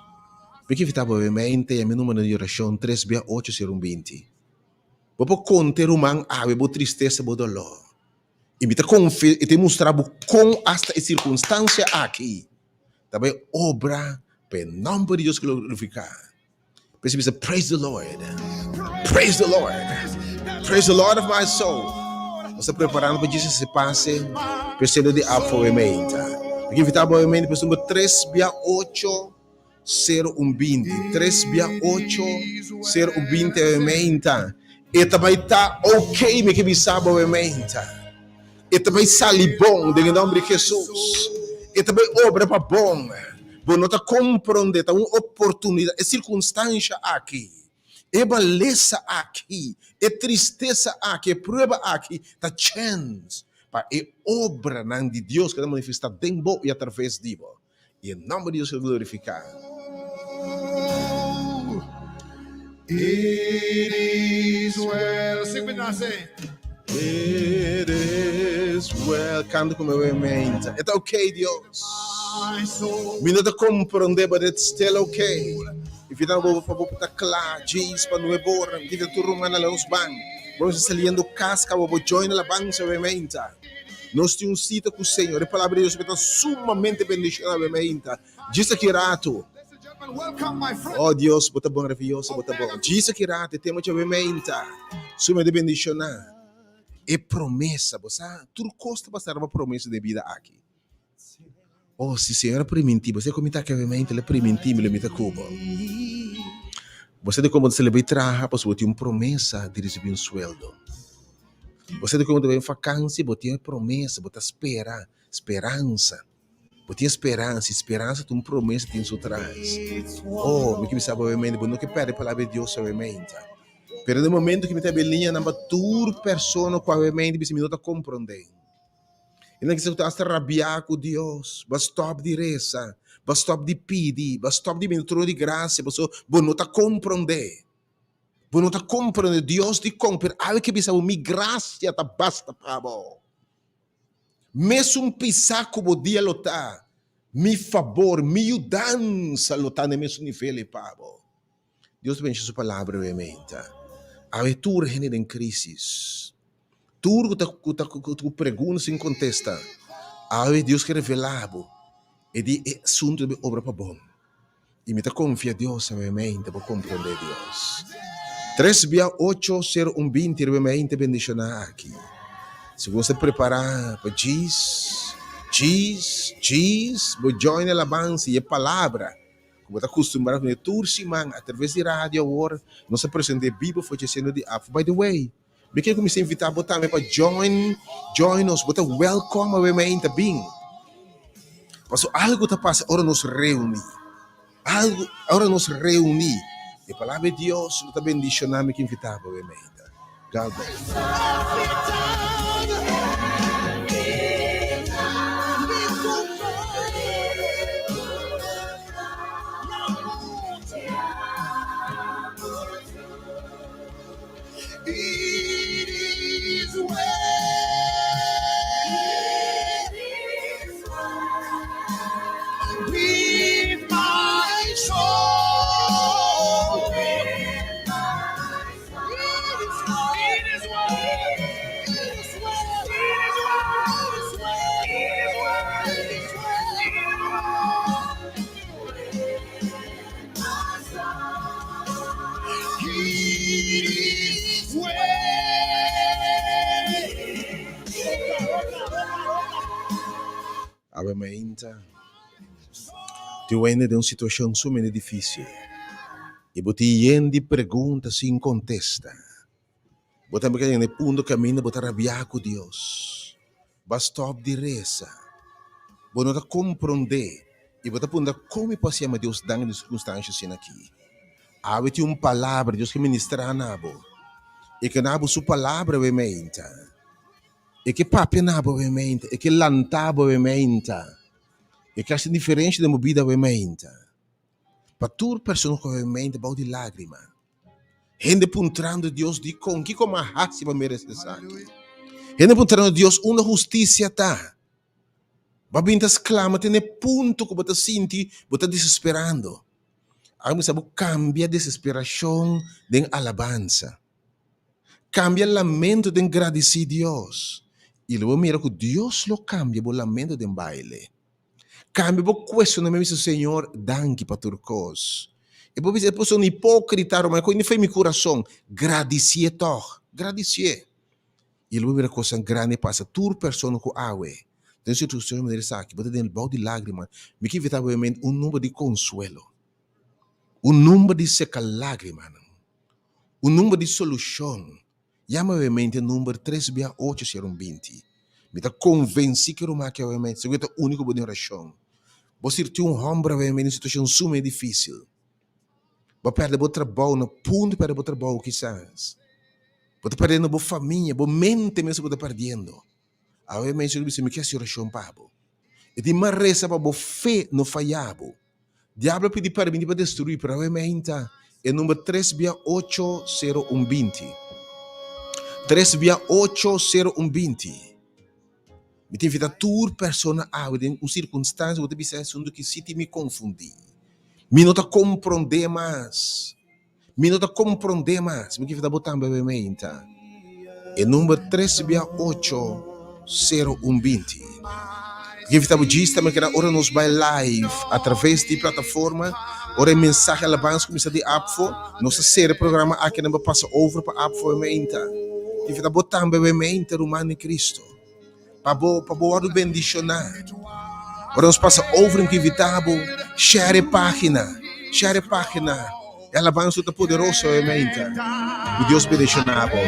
Mi ke invitá bo mente yama e numero di orashon tres bia ocho sero un binti. Bo por konta e ruman awe bo tristesa, bo doló. I mi ta konfia i ta mustra bo kon asta e sirkunstansia aki ta bai obra pa e nòmber di Dios glorifiká. P'esei bisa, Praise the Lord, praise the Lord, praise the Lord of my soul. Nos ta preparando pa Jesus e pase p'e di afo-e-menta. Mi ke invitá bo obviamente pa number tres bia ocho sero un binti, tres bia ocho sero un binti obviamente. E ta bai ta ok, mi ke bisa bo obviamente. E ta bai sali bon den e nomber di Jesus. E ta bai obra pa bon. Bo no ta komprondé, ta un oportunidat. E sirkunstansha aki, e malesa aki, e tristesa aki, e prueba aki ta chèns pa e obranan di Dios keda manifestá den bo i atraves di bo. I e nomber di Dios keda glorifiká. It is well. Sing with us, say. It is well. Kanta ku mi obviamente. E ta okay, Dios. Mi no ta komprondé, but it's still okay. Invitando bo pa bo ta kla, djis pa nuebe ora. Mi ta invita tur ruman na nos ban. Bo mester saliendo kas kaba bo join alabansa obviamente. Nos tin un sita ku Señor. E Palabra di Dios ta sumamente bendishoná obviamente. Djis aki rato. Oh Dios, bo ta bon, maraviyoso bo ta bon. Djis aki rato e tema djawemente sumamente bendishoná. E promesa, bo sa, tur kos ta basa riba promesa den e bida aki. Oh, si Señor a primintí bo, sa ku mi ta aki awemente, el a primintí mi lo mi ta ku bo. Bo sa di kon bo ta sali bai traha pasobra bo tin un promesa di risibí un sueldo. Bo sa di kon bo ta bai un fakansi, bo tin e promesa, bo ta spera, speransa. Bo tin speransa, i speransa ta un promesa tin su tras. Oh, mi ke bisa bo awemente, bo no ke pèrdè palabra di Dios awemente. Pero den momento ku mi ta habri liñanan pa tur persona ku awemente bisa mi no ta komprondé. I nan kisa ku ta asta rabiá ku Dios, bo a stòp di resa, bo a stòp di pidi, bo a stòp di bini trono di grasia pasobra bo no ta komprondé. Bo no ta komprondé Dios dikon, pero awe ke bisa bo mi grasia ta basta pa bo. Mesun pisá ku bo dia lo ta, mi fabor, mi yudansa lo ta na e mesun nivel ei pa bo. Dios ta bensha su palabra obviamente. Awe tur hende den krisis. Tur ku ta ku ta ku pregunta sin kontesta. Awe Dios ke revelá bo e di e asuntu ta obra pa bon. I mi ta konfia Dios awe mente bo komprondé Dios. Tres bia ocho sero un 20 riba mente bendishoná aki. Si bo ta prepará pa djis, djis, djis, bo join e alabansa i e palabra ku bo ta kustumbrá kuné tur siman atraves di radio awor nos ta present'é bibo for dje seno di afo. By the way, Mi ke kuminsá invitá bo tambe pa join join nos. Bo ta welcome awe mainta bin. Paso algu ta pasa ora nos reuní. Algu ora nos reuní. E palabra di Dios lo ta bendishoná mi ke invitá bo awe mainta. God bless. Awe mainta, tin un hende den un situashon sumamente difísil i bo tin yen di pregunta sin kontesta. Bo tambe ka yega na e punto kaminda bo ta rabiá ku Dios. Bo a stòp di resa. Bo no ta komprondé i bo ta puntra kon mi por hasi ama Dios dan den sirkunstansha asina aki. Awe tin un palabra Dios ke ministrá na bo. E ke na bo su palabra awe meinta. E ke papia na bo awe meinta. E ke lanta bo awe meinta. E ke hasi diferensha den bo bida awe meinta. Pa tur persona ku awe meinta bou di lágrima. Hende puntrando Dios dikon, kiko mi a hasi pa merese esaki? Hende puntrando Dios unda hustisia ta? Bo a bin ta sklama te na e punto ku bo ta sinti bo ta desesperando. Awor mi sa bo kambia desesperashon den alabansa. Kambia lamento den gradisí Dios. I lo bo mira ku Dios lo kambia bo lamento den baile. Kambia bo kuestionamentu bisa Señor danki pa tur kos. E por bisa e persona hipókrita ruman e koe ni mi kurason. Gradisié tòg, gradisié. I lo bo mira kosnan grandi pasa tur persona ku awe den situashon manera esaki bo ta den bou di lágrima mi ke invitá bo un number di konsuelo, un number di seka lágrimanan, un number di solushon. Yama obviamente number tres bia ocho sero un 20. Mi ta konvensí ku e ruman aki obviamente segun e ta úniko bo den orashon. Bo sirti un hòmber obviamente den un situashon sumamente difísil. Bo a pèrdè bo trabou, na punto di pèrdè bo trabou kisas. Bo ta pèrdiendo bo famia, bo mente mes bo ta pèrdiendo. Awe mes yo ta bisa mi ke hasi orashon pa bo. E tin mas resa pa bo fe no faya bo. Diablo a pidi permiti pa destruí, pero awe meinta e number tres bia ocho sero un 20. Tres bia ocho sero un 20. Mi ta invita tur persona awe den un sirkunstansia ku ta bisa e asuntu ki si tin mi konfundí. Mi no ta komprondé mas. Mi no ta komprondé mas. Mi ta invita bo tambe awe meinta. E number tres bia ocho sero un 20. Mi ta invita bo djis tambe keda ora nos bai live atraves di plataforma, ora e mensahe alabansa kuminsá di apfo, nos ta sera e programa aki nan bo pasa over pa apfo awe meinta. Mi ta invita bo tambe awe meinta ruman den Cristo. Pa bo, pa bo wòrdu bendishoná. Ora nos pasa over, mi ta invitá bo share e página, share e página. E alabansa ta poderoso awe meinta. Ku Dios bendishoná bo.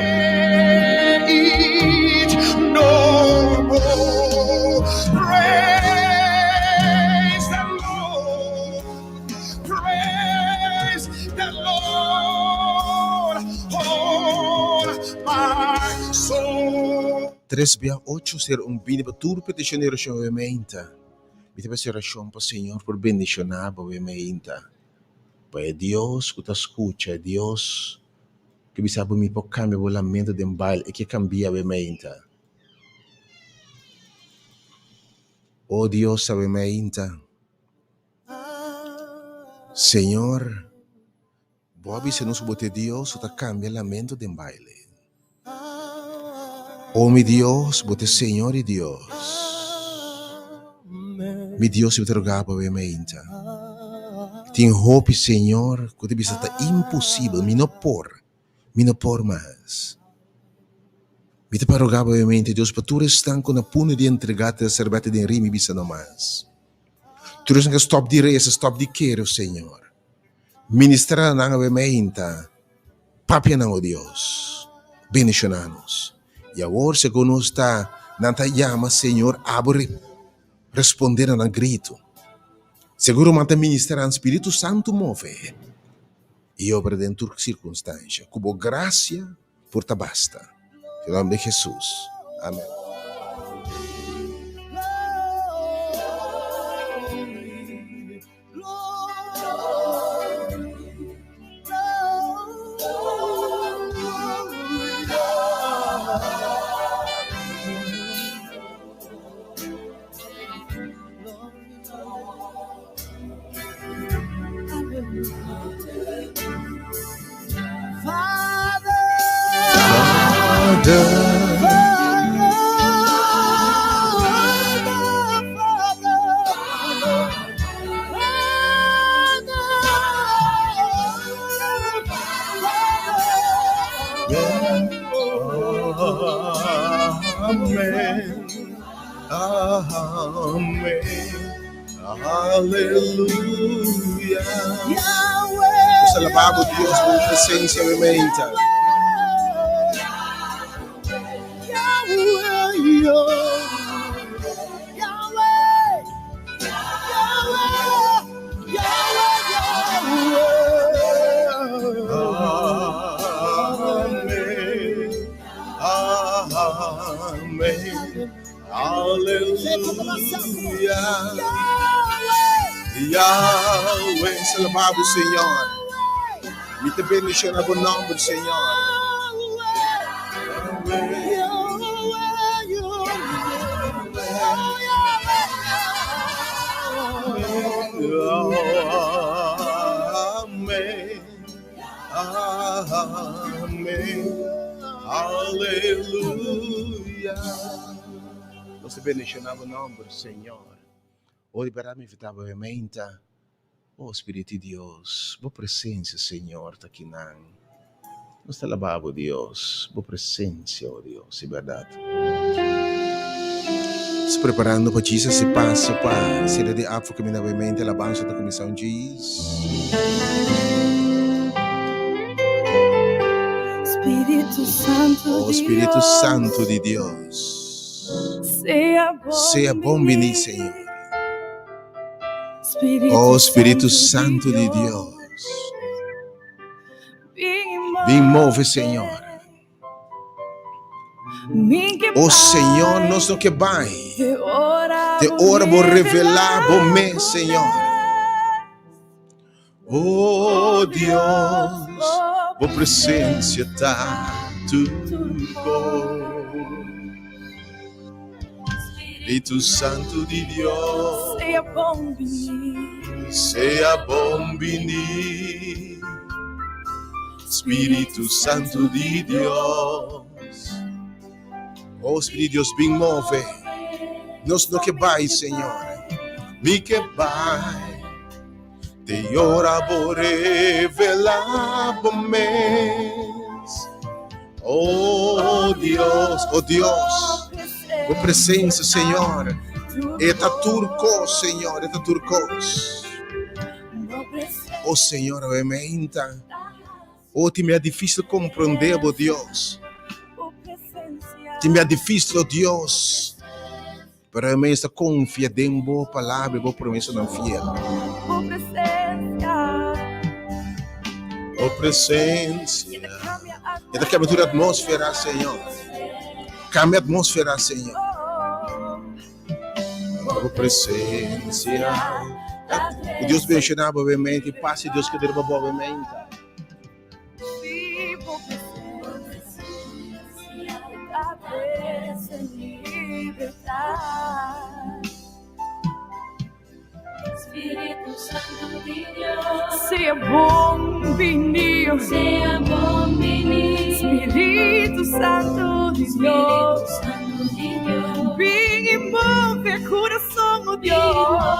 Tres bia ocho ser un bini pa tur petishon di orashon awe meinta. Mi ta hasi orashon pa Señor por bendishoná bo awe meinta. Pa e Dios ku ta skucha, e Dios ku bisa bo mi por kambia bo lamento den baile, e ke kambia awe meinta. O Dios awe meinta. Señor, bo a bisa nos ku bo ta e Dios ku ta kambia lamento den baile. O mi Dios, bo ta e Señor i Dios. Mi Dios, mi ta roga bo awe mainta. Tin hopi, Señor, ku ta bisa ta imposibel, mi no por, mi no por mas. Mi ta pa roga bo awe mainta, Dios, pa tur esnan ku na punto di entregá ta serbete den ri, mi bisa no mas. Tur esnan ku a stòp di resa, stòp di kere, Señor. Ministrá na nan awe mainta. Papia nan, o Dios, bendiciona nos. Y awor, segun nos ta, nan ta yama, Señor, abo responde na nan grito. Segun ruman ta ministra nan, Spiritu Santu move y obra den tur circunstancia. Cu bo gracia por ta basta. Den nomber di Jesus. Amen. Amen. Amen. Aleluya. Nos alabá bo Dios bo presencia awe mainta. Amen. Amen. Aleluya. Yahweh, nos alabá bo, Señor. Mi ta bendiciona bo nomber, Señor. Amen. Amen. Aleluya. Nos ta bendiciona bo nomber, Señor. Oh, di berdad mi invita bo meinta. Oh, Spiritu di Dios, bo presencia, Señor, ta akinan. Nos ta alaba bo, Dios, bo presencia, oh Dios, di berdad. Nos preparando pa Jesus e paso pa sera di afo caminda bo mente, alabanza ta cuminsa un djis. Spiritu Santu Oh, di Spiritu Dios, Santu di Dios, sea sea bon bon bini, bini. Señor. Spiritu Oh, Spiritu Santu Santu di di Dios, Dios, bin bin move, move. Señor. Mi ke Oh, Señor, bai, nos no ke bai. te ora Te bo ora bo revelá revelá bo mes, bo Señor. mes. Oh Oh Dios, Dios, bo bo presencia presencia ta ta tur tur kos. kos. Spiritu Santu di Dios, Sea bon bini. sea bon bini. Spiritu Santu di Dios. Oh Spiritu Dios, bin move. Nos no ke bai, Señor. Mi ke bai. Te ora bo revelá bo mes. Oh Dios, oh Dios, bo presencia, Señor. E ta tur kos, Señor, e ta tur kos. Oh Señor, awe meinta. Oh, tin bia difícil comprende bo, Dios. Tin bia difícil, oh Dios. Pero awe meinta confia den bo palabra y bo promesanan fiel. Bo presencia. E ta cambia tur atmósfera, Señor. Cambia atmósfera, Señor. Bo presencia. Ku Dios bendiciona bo awe meinta y paz di Dios keda riba bo awe meinta. Sea bon bini, Spiritu Santu di Dios, bin y move curason, oh Dios.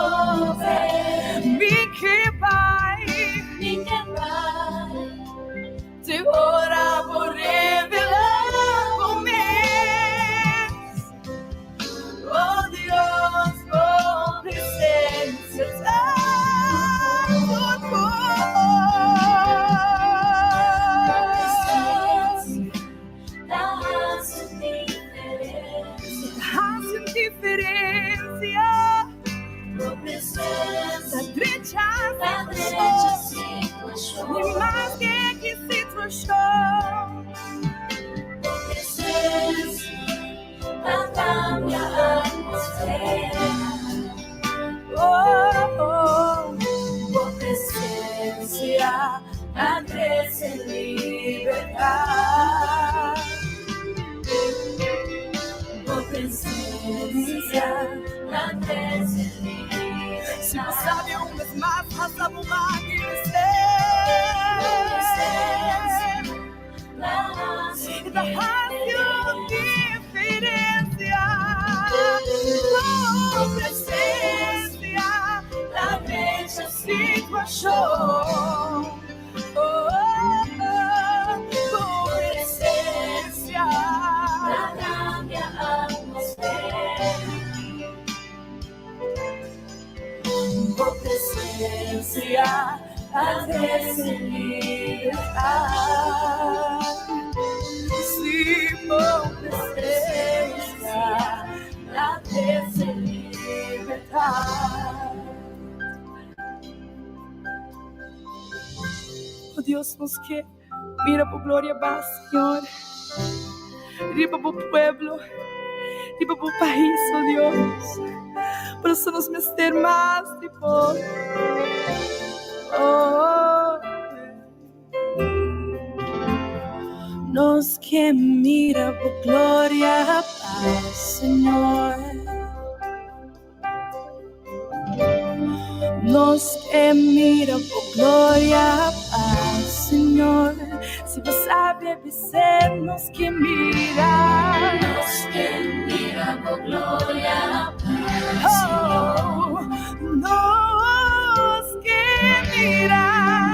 diferensia. Ta drecha situashon. Ni maske ki situashon. Oh, oh. Bo presensia ta trese libertat. Bo presensia ta trese libertat. Si bo sabi un bes mas, hasta bo man i bis'é. Ta hasi un diferensia. Bo presensia ta drecha situashon. Oh, bo presensia ta kambia atmosfera. Bo presensia ta trese libertat. Si bo presensia ta trese libertat. Oh Dios, nos ke mira bo gloria ba, Señor, riba bo pueblo, riba bo pais, oh Dios. Por eso nos mester mas di bo. Oh, nos ke mira bo gloria ba, Señor. Nos ke mira bo gloria pa, Señor. Si bo sabi bis'é, nos ke mira. Nos ke mira bo gloria pa, Señor. Oh, nos ke mira.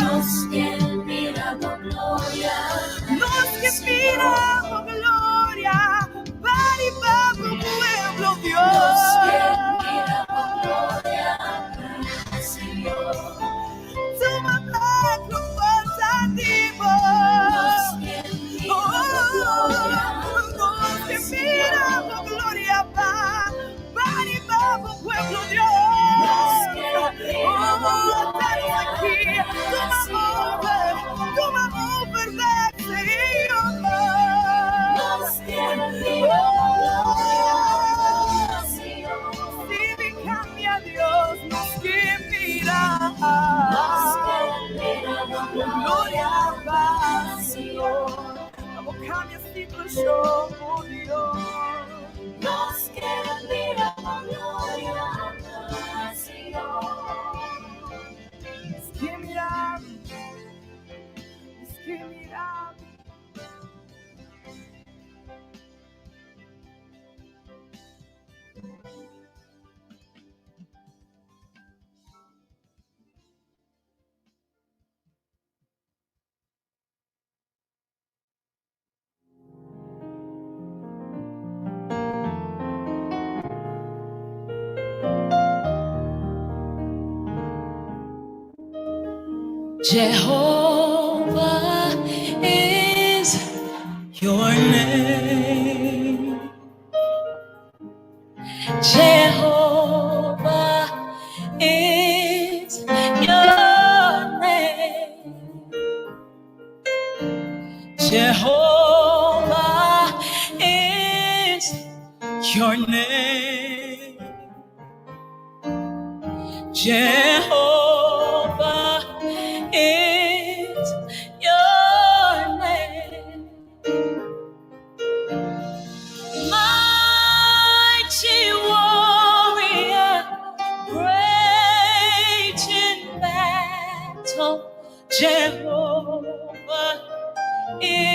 Nos ke mira bo gloria. Nos ke mira bo gloria pa riba bo pueblo, Dios. Nos ke mira bo gloria pa, Señor. Tuma bèk loke falta di bo. Nos ke mira bo gloria. Nos ke mira bo gloria pa, pa riba bo pueblo, Dios. Nos ke mira bo Oh, gloria aki, tuma over, tuma over bèk, Señor. Nos ke mira bo gloria pa, Señor. Si mi kambia, Dios, nos ke mira. Nos ke mira bo Gloria gloria pa, pa, Señor. Señor. Ban kambia situashon, oh Dios. Nos ke mira bo gloria pa, Señor. Nos ke mira, nos ke mira. Jehovah is your name. Jehovah is your name. Jehovah is your name. Jehovah is your name. Mighty warrior, great in battle, Jehovah is